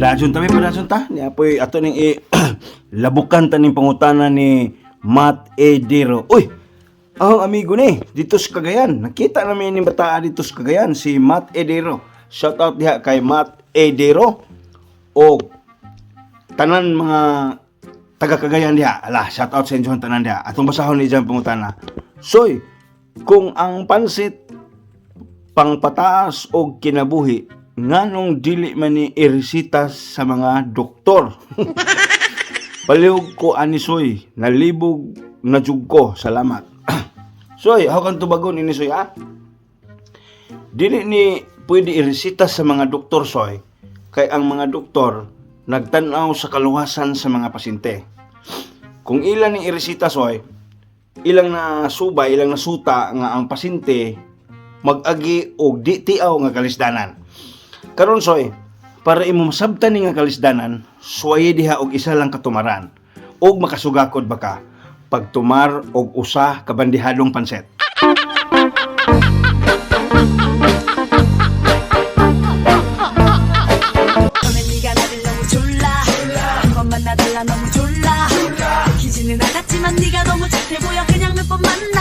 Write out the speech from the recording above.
Padayon ta, padayon ta. Niya po'y ato ning i labukan ta ning pangutana ni Matt Edero. Uy! Ang amigo ni dito sa Cagayan. Nakita namin ni bataa dito sa Cagayan, si Matt Edero. Shout out diha kay Matt Edero o tanan mga taga Cagayan diha. Ala, shout out sa inyo tanan diha. Atong basahon ni dyan pangutana. Soy, kung ang pansit pangpataas og kinabuhi, nganong dili man ni iresita sa mga doktor? Palihog ko ani, Soy, nalibog na jud ko. Salamat. Soy, ako kang tubagon ini, Soy, ha? Dili ni pwede iresita sa mga doktor, Soy, kay ang mga doktor nagtan-aw sa kaluwasan sa mga pasyente. Kung ilan ni iresita, Soy, ilang nasubay, ilang nasuta nga ang pasyente mag-agi og di tiaw nga kalisdanan. Karon, Soy, para imo masabtan ni nga kalisdanan, suwaye diha og isa lang katumaran og makasugakod ba ka pagtumar og usa ka bandihadong pansit. 처음엔 네가 나를 너무 졸라 한 번만 놔달라 너무 졸라 들키지는 않았지만 네가 너무 착해 보여 그냥 몇 번 만나